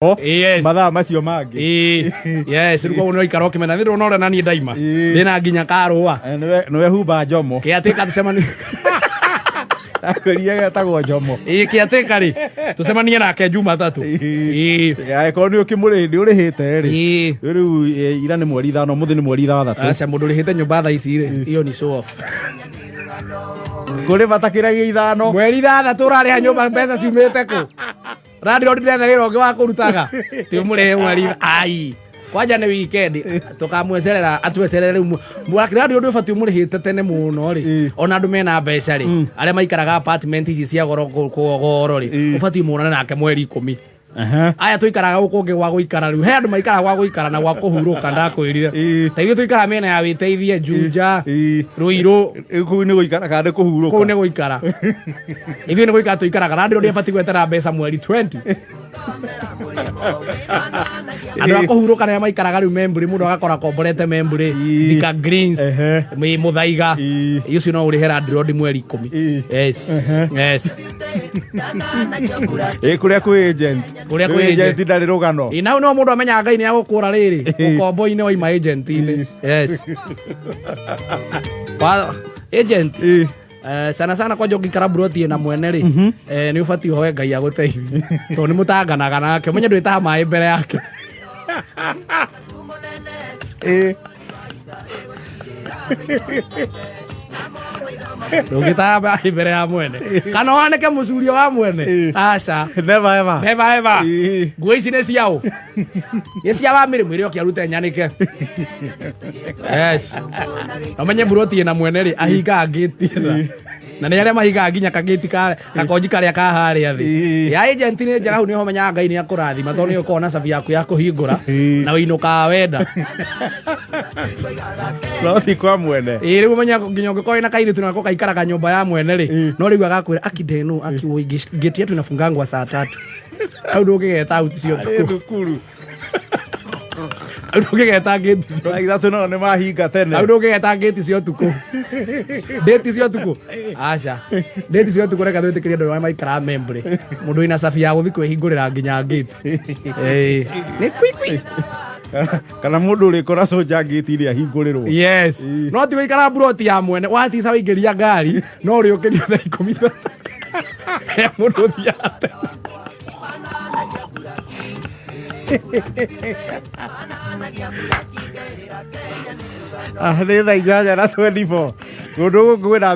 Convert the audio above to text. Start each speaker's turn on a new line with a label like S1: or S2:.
S1: Mathaa macio mangĩ.
S2: Ĩĩ. Yes, rĩu koguo nĩ waikara ũkĩmenya nĩ ndona ũrĩa naniĩ ndaima. Ndĩna nginya karũa.
S1: Eh, nĩwe humba njomo.
S2: Kĩatĩka tũcemanie.
S1: Akwĩrire getagwo njomo.
S2: Ĩĩ, kĩatĩka rĩ tũcemanie nake Jumatatũ. Ĩĩ.
S1: Angĩkorwo nĩ ũkĩmũrĩ nĩ ũrĩhĩte rĩ.
S2: Ĩĩ.
S1: Rĩu ira nĩ mweri 5, mũthĩ nĩ mweri 6.
S2: Aca, mũndũ ũrĩhĩte nyũmba thaa ici rĩ, iyo ni show off.
S1: Kũrĩ batakĩragia 5.
S2: Mweri 6 ũrarĩha nyũmba, mbeca ciumĩte kũ? Landlord ndethe wĩra ũngĩ wa kũrutaga, ti ũmũrĩhe mweri ai kwanja nĩ weekend tũkamweterera atweterere. Rĩu landlord ũbatiĩ ũmũrĩhĩte tene mũno rĩ. Ona andũ mena mbeca rĩ, arĩa maikaraga apartment ici cia goro goro rĩ, ũbatiĩ muonane nake mweri 10. Aya tũikaraga gũkũ ũngĩ gwa gũikara, rĩu he andũ maikaraga gwa gũikara na gwa kũhurũka, ndakwĩrire. Ta ithuĩ tũikaraga mĩena ya wĩteithie, Juja, Rũirũ.
S1: Rĩu kũu nĩ gũikara kana nĩ kũhurũka?
S2: Kũu nĩ gũikara, ithuĩ nĩ gũikara tũikaraga. Landlord abatiĩ gwetera mbeca mweri 20. Andũ a kũhurũka nĩarĩa maikaraga rĩu Memburi, mũndũ agakora komborete Memburi, Thika Greens, Mũthaiga. Ũcio no ũrĩhe landlord mweri 10. Yes.
S1: Ĩ, kũrĩa kwĩ agent.
S2: Kũrĩa kwĩ
S1: Rĩu
S2: agent.
S1: agent ndarĩ rũgano.
S2: Ĩ, nau no mũndũ amenyaga Ngai nĩ agũkũra rĩrĩ ũkombo-inĩ waima agent-inĩ. Yes. Agent. Sana sana kwanja ũngĩikara buroti ĩna mwene rĩ, nĩ ũbatiĩ ũhoe Ngai agũteithie, tondũ nĩ mũtanganaga nake, ũmenye ndwĩtaga maĩ mbere yake. Ndũngĩtaga maĩ mbere ya mwene kana wanĩke mũcurio wa mwene, aca.
S1: Never ever.
S2: Never ever. Nguo ici nĩ ciaũ? Nĩ cia wa mĩrĩ mwĩrĩ oke arute nyanĩke. Yes, na ũmenye buroti ĩna mwene rĩ, ahingaga ngĩti ĩna, na nĩ arĩa mahingaga nginya kagĩti ka gakonji karĩa ka harĩa thĩ. Ya agent nĩ njega, hau nĩho ũmenyaga Ngai nĩ akũrathima, tondũ nĩ ũkoragwo na cabi yaku ya kũhingũra na wĩinũkaga wenda.
S1: No ti kwa mwene.
S2: Ĩĩ, rĩu ũmenya nginya ũngĩkorwo wĩna kairĩtu nako gaikaraga nyũmba ya mwene rĩ, no rĩu agakwĩra akideno akiwoi ngĩti yetu inafungangwa saa 3, hau ndũngĩgeta out cio
S1: Ĩ
S2: ũtukũ.
S1: Thukuru.
S2: Hau ndũngĩgeta ngĩti cio.
S1: Thaa 3 no nĩ mahinga tene.
S2: Hau ndũngĩgeta ngĩti cia ũtukũ, ndĩti cia ũtukũ, aca, ndĩti cia ũtukũ. Reke twĩtĩkĩrie andũ arĩa maikaraga Membry, mũndũ wĩna cabi ya gũthiĩ kwĩhingũrĩra nginya ngĩti. Ĩĩ, nĩ kwi kwi.
S1: Kana mũndũ ũrĩkora cũnja ngĩti-inĩ ahingũrĩrwo.
S2: Yes, no ti gũikara buroti ya mwene watica waingĩria ngari no ũrĩũkĩrio thaa 10, he mũndũ ũthiaga tene.
S1: Ah, nĩ thaa 8 na 24 kũndũ gũkũ kwĩna